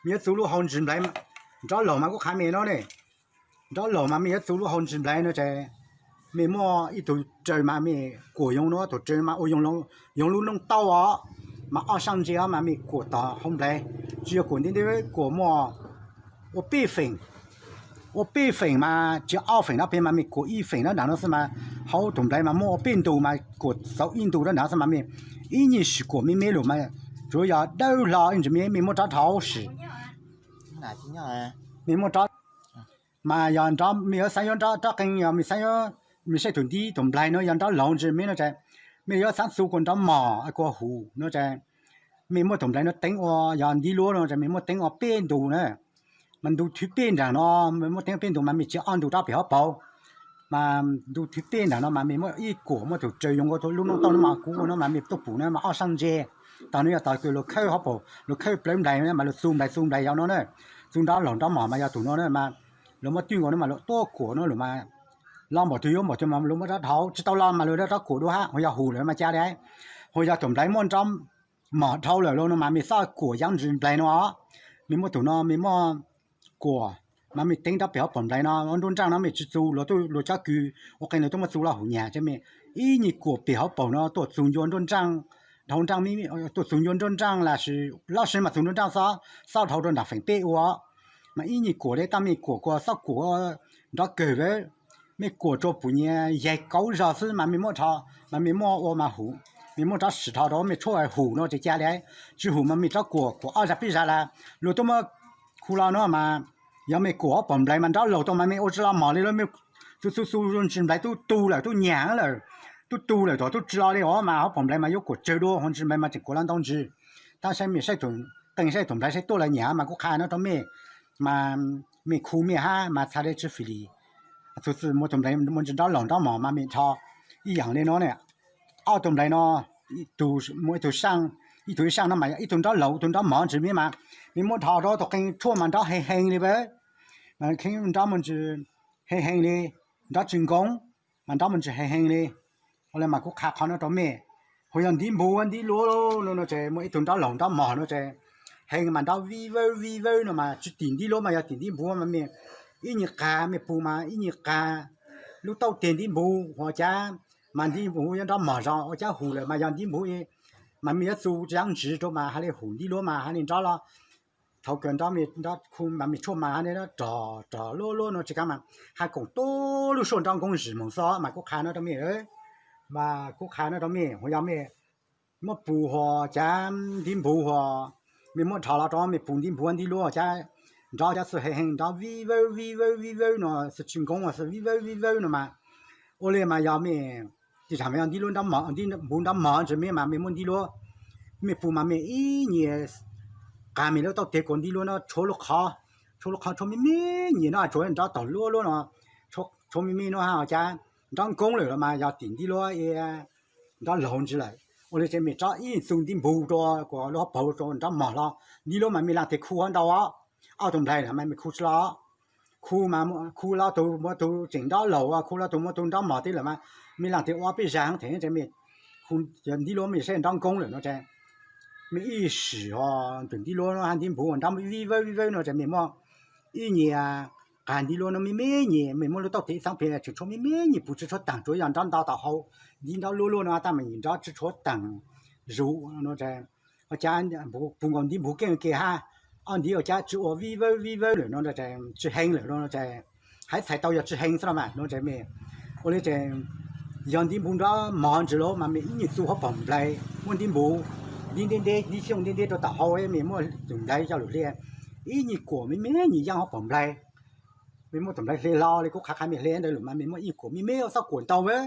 mej yuav txu lub hau ntsis nplaiv. Nrov laug mas kuv qha mej no ne, nrov laug mas mej yuav txu lub hau ntsis nplaiv no ces, mej muaj ib tug raws mas mej kuam yoo no, tug raws mas ua yoo lub noob tauj os, mas ob saab ntse os mas mej kuam tog hau nplaiv, tsi yog kuam nti nti, kuam muaj ua peb feem, ua peb feem mas tsi, ob feem no pem mas mej kuam ib feem no nrad no xwb mas, hauv tug nplaiv mas muaj ua peb ntu mas kuam txaus ib ntu no nrad xwb mas mej ib nyuag sim kuam me me lug mas, tsuav yog dawb hlo ib ntsis me mej muab rov dhau sim. Mej muab rov, mas yog mej yuav xaav yuav nrov rov qeej, yog mej xaav yuav, mej saib tug nti tug nplaiv no yog nrov laug ntsis me no ces, mej yuav xaav txu kua nrov mog kua hum no ces, mej muab tug nplaiv no teev ua, yog nti luab no ces mej muab teev ua peb ntu na. Mas ntu thib peb nraag no, mej muab teev peb ntu mas mej tsi ob ntu rov pem hauv paug. Mas ntu thib peb nraag no mas mej muab ib kuam muab tug raws yoo nkaus lub noob tauj no mas kuv ua no mas mej tuaj pum no mas ob saab ntse. Tog no yog tog kws luag khawb hauv paug, luag khawb plawv nplaiv mas luag txu nplaiv txu nplaiv yog no na. Txu nrov laug nrov mog mas yog tug no na mas, luag muab twj nkaus no mas luag tuaj kuam no lawm mas, lo npaum twg yuav npaum twg mas luag muab rov dhau, tsi tau lo mas luag rov kuam dua hab, hu yog hum lawm mas ca li. Hu yog tug nplaiv muaj nrov mog dhau lawm lauj no mas mej xob kuam yaav ntsis nplaiv no, mej muab tug no mej muab kuam, mas mej teev rov pem hauv paug nplaiv no, nruab nraaj no mej tsi txu, luag cov kws ua qee lawv tuaj muab txu lo hum nyam ces mej ib nyuag kuam pem hauv paug no tuaj txu ncua nruab nraaj, dhau nraaj, tuaj txu ncua nruab nraaj lossis lub sij mas txu nruab nraaj xob, xob dhau rau nraag feem peb ua. Mas ib nyuag kuam li tab mej kuam kuas xob kuam nrov kawg a. Mej kuam tsua puv nyiav yaig kaub zog xwb mas mej muab dhos mas mej muab ua mas huv, mej muab rov sim dhos rau mej tshuaj huv no ces ca li. Tsi huv mas mej rov kuam kuam ob zag peb zag lawm, luag tub muab khu los no mas yog mej kuam ob pom nplais mas nrov laug tau mas mej ua tsi los mog li lawm. Mej txu txu txu ntsis nplais tub tu lawm tub nyag lawm, tub tu lawm tod tub tsi los li os mas ob pom nplais mas yuav kuam tsawg dua, ho ntsis nplais mas tseem kuam los ntau ntsis. Tab saib mej saib, qee saib tus nplais saib tuaj los nyag mas kuv qha no rau mej, mas mej khu mej hab mas txhad le tsi fim li. Txu txu muab tus nplais muaj ntsis nrov laug nrov mog mas mej dhos ib yaam le no ne. Ob tug nplais no, ib tug ib tug saab no mas ib tug nrov laug ib tug nrov mog ntsis mej mas mej muab dhos rau tus qee tshuaj mas nrov hee hee li a, mas kheev nrov muaj ntsis hee hee li, nrov tsi nkoo mas nrov muaj ntsis hee hee li. Ua le mas kuv qha qhov no rau mej. Ho yog ntiv npug ntiv luab no ces muaj ib tug nrov laug nrov mog no ces hee mas nrov vij vawb vij vawb no mas tsi tim ntiv luab mas yog tim ntiv npug mas mej ib nyuag qag mej pug mas ib nyuag qag lub taub teg ntiv npug ua cas mas ntiv npug yuav nrov mog zog ua cas huv lawm mas yog ntiv npug mas mej yuav txu tsi yaab ntsis rau mas hab le huv ntiv luab mas hab le nrov los thaum kawg nrov mas mej tshuaj mas hab le rog rog luab luab no tsi kav mas hab koom tuab lub suab nrov nkoob zim moog xwb mas kuv qha no rau mej. Mas kuv qha no rau mej, ho yog mej muab pug ho cas ntiv npug ho mej muab dhos los rau mej pug ntiv npug ntiv luab cas nrov cas xwb hee hee nrov vij vawb vij vawb vij vawb no xwb tsi nkoob xwb vij vawb vij vawb no mas ua le mas yog mej tij zam mas yog ntiv luab nrov mog, ntiv npug nrov mog ntsis mej mas mej muab ntiv luab mej pug mas mej ib nyuag qag mej lub taub teg kuas ntiv luab no tshuav lub qhov, tshuav lub qhov tshuav me me nyuag no tshuav nrov taug luab luab no, tshuav me me no hab cas nrov nkoob lawm los mas yog tim ntiv luab nrov laug ntsis lawm. Ua le ces mej rov ib txu ntiv npug rua kuas lub hauv paug rua nrov mog los ntiv luab mas mej laag teg khu hab ntau os. Ob tug nplais mas mej khu tsi los, khu mas khu los tug muaj tug tseem nrov laug, khu los tug muaj tug nrov mog teb lawm mas mej laag teg ua peb zag heev them ces mej khu ntiv luab mej saib nrov nkoob lawm no ces mej ib sim ho tus ntiv luab no hab ntiv npug nrov vij vawb vij vawb no ces mej muab ib nyuag qag ntiv luab no me me nyuag mej muab lub taub teg ib txhab peg tseem tshuav me me nyuag pug tsi tshuav taag tsuav yog nrov ntau tau hau ntiv nrov luab luab no tab mas nrov tsi tshuav taag zuj no ces ua cas pug nkaus ntiv npug keej ke hab ob ntiv ua cas tsi ua vij vawb vij vawb lawm no tsi hee lawm no ces haiv txhais tau yog tsi hee xwb los mas no ces mej ua le ces yog ntiv npug nrov mog ntsis los mas mej ib nyuag txu huab paug nplais muab ntiv npug ntiv nteb nteb ntiv xyooj nteb nteb rau tom hau mej muab tus nplais coj lug hle ib nyuag kuam me me nyuag yaaj huab paug nplais. Mej muab tus nplais hle hlo le kuv qha qha mej hle ntawd lawm mas mej muab ib kuam me me xob kuam ntau a,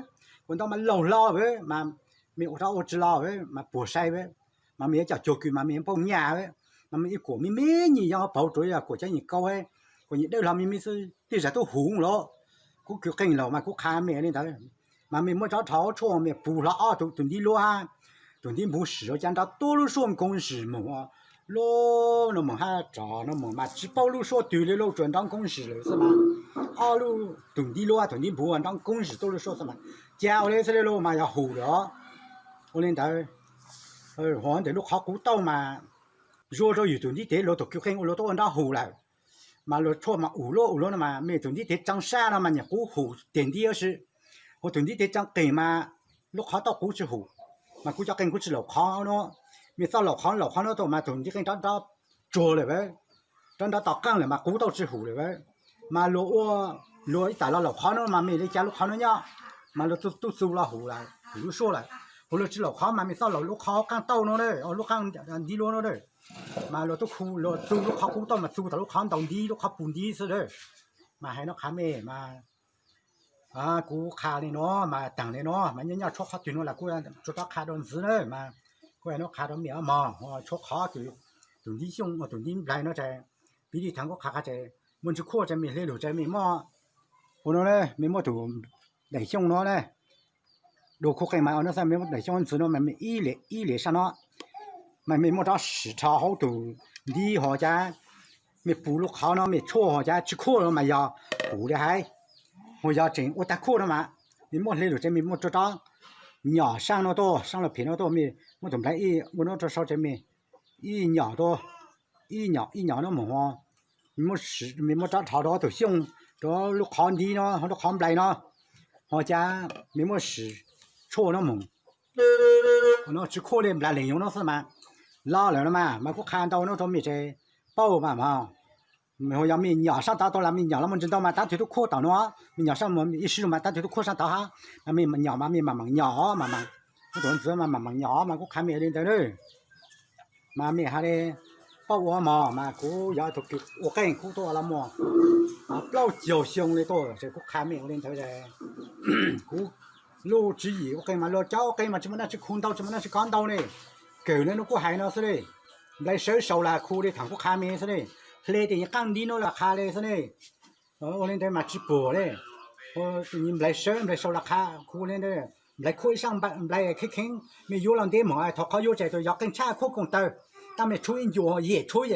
kuam ntau mas laug hlo a mas mej ua rov ua tsi los mas puag sai a, mas mej yuav coj cuag kws mas mej yuav paub nyaj a, mas mej ib kuam me me nyuag yaaj huab paug tsuav yog kuam cov nyuag kaub, kuam nyuag dawb hlo me me xwb tej zag tub huv los. Kuv kws qeej laug mas kuv qha mej le ntawd, mas mej muab rov dhos huv tshuaj mej pug hlo ob tug, tus ntiv luab hab tus ntiv npug sim ua cas nrov tuab lub suab nkoob zim moog luab no moog hab rog no moog mas tsi paub lub suab twg le lauj tsuas nrov nkoob zim lawm xwb mas ob lub tus ntiv luab tus ntiv npug nrov nkoob zim tuab lub suab xwb mas cas ua le xwb le lauj mas yog huv lawm os. Ua le ntawd, ho ntawm lub qhov qub tauj mas zuaj rau yus tus ntiv tes luag tus kws qeej ua luag tuaj ua nrov huv lawm, mas luag tshuaj mas ua luab ua luab no mas mej tus ntiv tes tsoo sab no mas nyuam qub huv teg ntiv huv si, ho tus ntiv tes tsoo qeeg mas lub qhov tauj qub tsi huv. Mas kuv cov qeej kuv tsi laum qhov no, mej txhob laum qhov laum qhov no tuaj mas tus ntiv qeej rov nrov tsuag lawm a, rov nrov tom qaaj lawm mas qub tauj tsi huv lawm a. Mas luag ua, luag ib tam los laum qhov no mas mej le cas lub qhov no nyob, mas luag tub txu los huv lawm, huv lub suab lawm. Ho luag tsi laum qhov mas mej txhob laum lub qhov qaaj tauj no, lub qaaj ntiv luab no, mas luag tub khu luag txu lub qhov qub tauj mas txu tom lub qhov ntaus ntiv lub qhov pug ntiv xwb a. Mas hais no qha mej mas kuv qha le no mas taag le no mas nyob nyob tshuab qhov twg no las kuv tsuas rov qha rau ntxiv na mas kuv hais no qha rau mej mog, tshuab qhov kws tus ntiv xyooj tus ntiv nplais no ces piv li thaam kuv qha qha ces muaj ntsis khuaj ces mej hle lug ces mej muab, ua no mej muab tus daim xyooj no na, dua khuj qeej mas no xwb mej muab daim xyooj ntxiv no mas mej ib le ib le sab no, mas mej muab rov sim rho hauv tus ntiv ho cas mej pug lub qhov no mej tshuaj ho cas tsi khuaj no mas yog huv le haiv. Ho yog tseem ua tag khuaj no mas mej muab hle lug ces mej muab rua rov nyom saab no tuaj, saab lug phem no tuaj, mej muab tus nplai ib ua no rua sau ces mej ib nyom tuaj, ib nyom ib nyom no moog, mej muab rov dhos rau tus xyooj, rau lub qhov ntiv no, lub qhov nplai no, ho cas mej muab sim tshuaj no moog. No tsi khuaj le nplai leeg yoov no xwb mas, lo lawm no mas mas kuv qha ntau no rau mej ces paub mas mog. Yog me nyuam sab tod tau los me nyuam los mus ntsis ntau mas tab twg tuaj khuaj tom no, me nyuam sab mus ib sij mas tab twg tuaj khuaj sab tod hab. Me nyuam mas mej mam mam nyom mas, tus ntxwv mas mam mam nyom mas kuv qha mej li ntawd na. Mas mej has li, paub ua mog mas kuv yog tus kws ua qeej kuv tuaj los muaj plaub caug xyoo li tuaj ces kuv qha mej ua li ntawd. Kuv lub tswv yim ua qeej mas luag cov ua qeej mas tsis muaj dab tsi khu ntau tsis muaj dab tsi kov ntau ne. Kawg li no kuv hais no xwb li. Nplai sawv sau las khu li thaum kuv qha mej xwb li. Hle tej qaab ntiv no los qha li xwb li. Ua li ntawd mas tsis puag li. Nplai sawv nplai sau los qha khu li ntawd. Nplai khuaj ib saab nplai kheev kheev mej yuav los ntej moog, thaum qhov yuav tseem tus yog qeej tshaj khuaj koom tawg, tab mej tshuab ib ncua yem tshuab,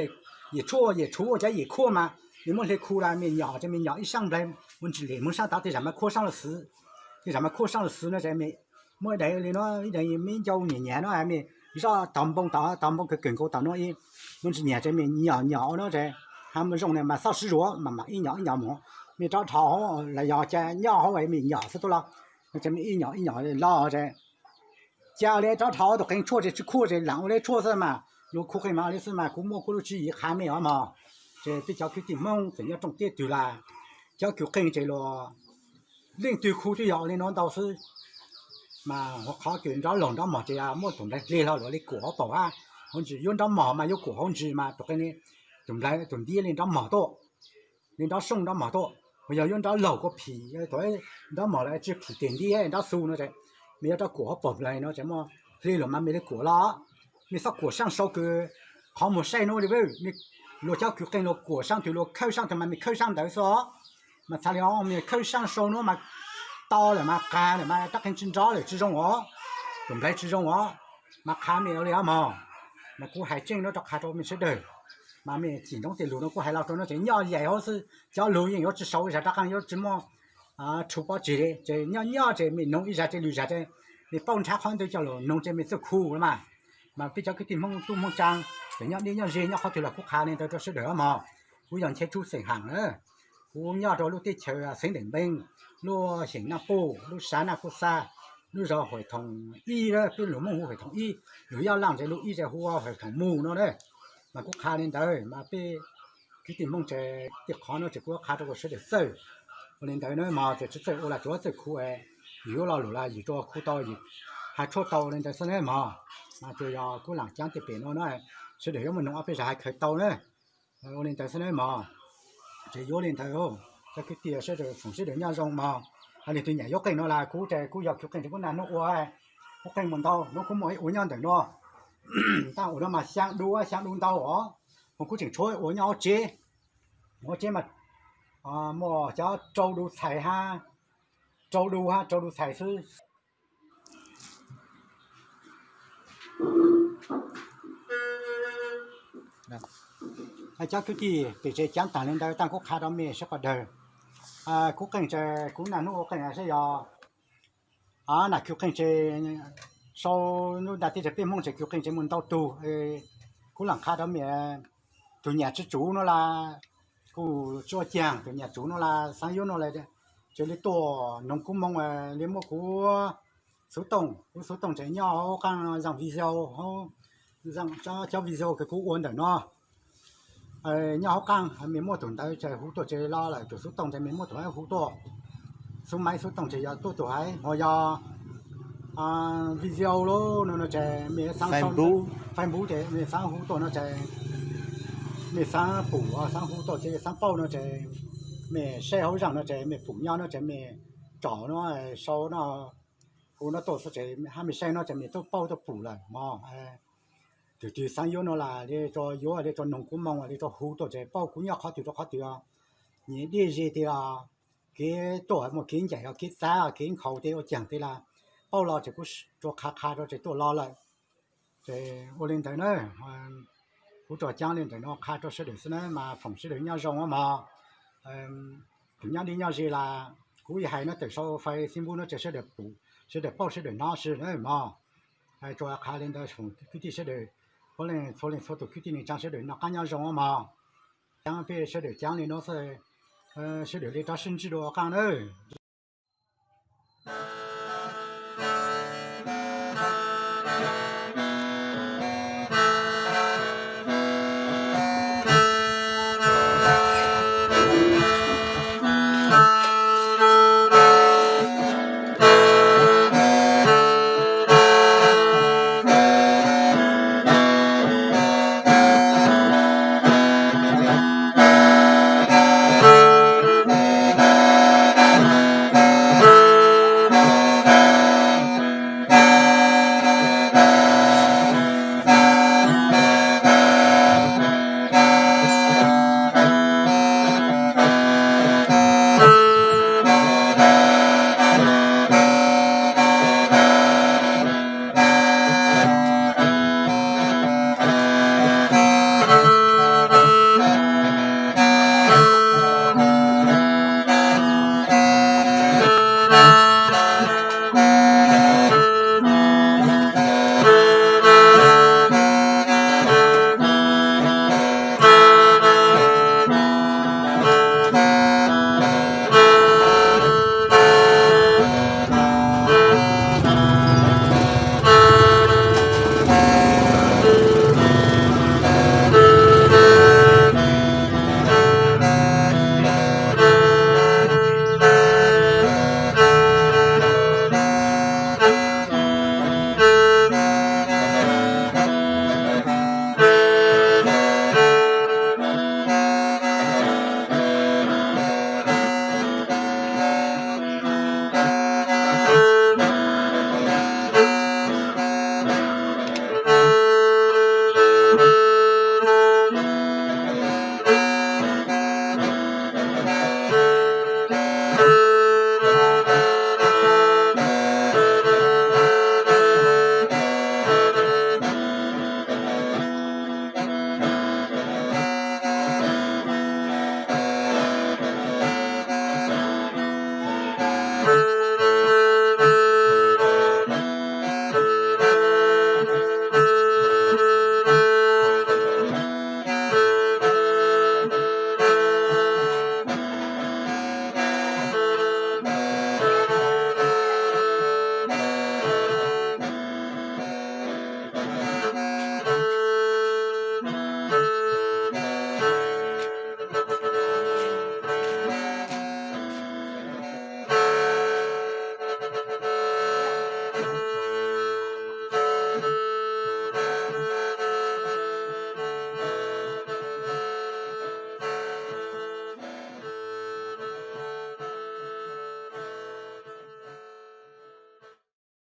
yem tshuab yem tshuab ua cov yem khuaj mas mej muab hle khu los mej nyom ces mej nyom ib saab nplai ua ntsis lem moog saab tod tej zag mas khuaj saab los xwb. Tej zag mas khuaj saab los xwb no ces mej muab daim li no ib daim me ncau nyiam nyiam no mej zoj tog npoo tod tog npoo kawg kawg nkaus tom no ib, muab ntsis nyiam ces mej nyom nyom ua no ces ha muaj zoo ne mas txhob sib zuav mas mam ib nyom ib nyom moog. Mej rov dhau hauv los yog ca nyob hauv mej nyom xwb tuaj los, ces mej ib nyom ib nyom los ces ca li rov dhau tus qeej tshuaj ces tsis khuaj ces laam ua li tshuaj xwb mas, luag khu qeej mas ua li xwb mas kuv muab kuv lub tswv yim qha mej os mog. Ces peb cov kwv tij Hmoob txawm nyob rooj teb twg los cov kws qeej ces luag leej twg khu twb yog ua li no ntau xwb. Mas qhov kws nrov laug nrov mog ces muab tus nplai hle hlo luag li kuam hauv paum hab. Hauv ntsis yuav nrov mog mas yuav kuam hauv ntsis mas tus qeej li, tus nplai tus ntiv li nrov mog tuaj, li nrov sooj nrov mog tuaj. Yog yuav nrov laug kuj phim, nrov mog los tsis phim teg ntiv nrov xu no ces mej yuav rov kuam hauv paum nplai no ces muab hle los mas mej li kuam los. Mej txhob kuam saab sau kws qhov muag saib nuav li, luag cov kws qeej luag kuam saab twg luag khawb saab twg mas mej khawb saab ntawd xwb os. Mas txhad li os mej khawb saab sau nuav mas to lawm mas qas lawm mas rab qeej tsis nrov lawm tsis zoo os, tus nplai tsis zoo os. Mas qha mej ua li os mog. Mas kuv hais tseeb nuav rau qha rau mej sawv daws. Mas mej cim ntsoov tej lug nuav kuv hais los rau nuav ces nyob yaim hauv xwb, cov lug yeej yuav tsis sau ib zag rab qeej yuav tsis muaj rhu pob tseg li ces nyob nyob ces mej noog ib zag ces lwm zag ces mej paub nrhav qhov ntawd coj lug noog ces mej txawj khu los mas. Mas peb cov kwv tij Hmoob tub Hmoob tsaa txawm nyob deb nyob ze nyob qhov twg los kuv qha li ntawd rau sawv daws os mog. Kuv yog Nchaiv Tsub xeem Ham na, kuv nyob rau lub teb chaws Xeev Deem Npeeb, lub xeem Naj Puj, lub sab Naj Puj Xaj, lub zos Huam Thoom ib, peb lug Hmoob hu Huam Thoom ib, lug Yaj Laj ces lub ib ces hu ua Huam Thoom Mus no na. Mas kuv qha li ntawd mas peb kwv tij Hmoob ces tej qhov no ces kuv qha rau sawv daws txawj. Ua li ntawd na mog, txawm tsis txawj ua los tsuav txawj khu, yus yuav lo lus los yus tsuas khu tau, yus hais tshuaj tau li ntawd xwb na mog. Mas tsuas yog kuv laam caav tej pem no na, sawv daws yuav muaj noog ob peb zag hais khaws tau na. Ua li ntawd xwb na mog. Ces yuav li ntawd, cov kwv tij sawv daws foom sawv daws nyob zoo mog. Hais li tus nyam yuav qeej no las kuv ces kuv yog kwv qeej ces kuv naj hnub ua, kuv qeej mus ntau hnub kuv muaj ib ua nyob ntawm no. Tab ua no mas xyaa du xyaa du ntau os, mas kuv tseem tshuav ua nyob hauv tsev. Hauv tsev mas muaj cov rau du txhais hab, rau du hab rau du txhais xwb. Cov kwv tij, pem tsev caav taag li ntawd taag kuv qha rau mej sawv daws. Kuv qeej ces kuv naj hnub ua qeej saib yog nam kwv qeej ces sau nub nta teb chaws peb Hmoob ces kwv qeej ces muaj ntau tug. Kuv laam qha rau mej, tus nyam tsi tsuv no las kuj tsi ua caag, tus nyam tsuv no las xaav yuav no las, ces li tuaj noog kuv moo li muab kuv xuv tooj, kuv xuv tooj ces nyob hauv qaab zaj video, cov video kws kuv ua ntawm no nyob hauv qaab, mej muab tug ntawd ces hu tuaj ces los lawm, tus xuv tooj ces mej muab tug ntawd hu tuaj. Xuv maiv xuv tooj ces yog tuaj tug haiv, hos yog video lub no no ces mej xaav, Facebook ces mej xaav hu tuaj no ces mej xaav pum, xaav hu tuaj ces xaav paub no ces mej saib hauv zaj no ces mej pum nyob no ces mej tsom no, sau no, hu no tuaj xwb ces hab mej saib no ces mej tub paub tub pum lawm mog. Tug twg xaav yuav no las li tso yuav, li tso noog kuv moo, li tso hu tuaj ces paub kuv nyob qhov twg rau qhov twg. Nyias dlej ze tias kev tuaj muaj kev ncaim, kev txav, kev nkhaus, ua caag tes las paub los ces kuv tsuas qha qha rau ces tuaj los lawm. Ces ua li ntawd na, kuv tsuas caav li ntawm no qha rau sawv daws xwb na mas foom sawv daws nyob zoo mog. Tug nyob dlej nyob ze las kuv hais no tawm sau Facebook no ces sawv daws pum, sawv daws paub sawv daws hnov xwb na mog. Tsuas qha li ntawd foom kwv tij sawv daws, puav leej txhua leej txhua tug kwv tij neej tsaa sawv daws noj qaab nyob zoo mog. Caav peb sawv daws caav li no xwb, sawv daws li rov sib ntsib dua qaab na.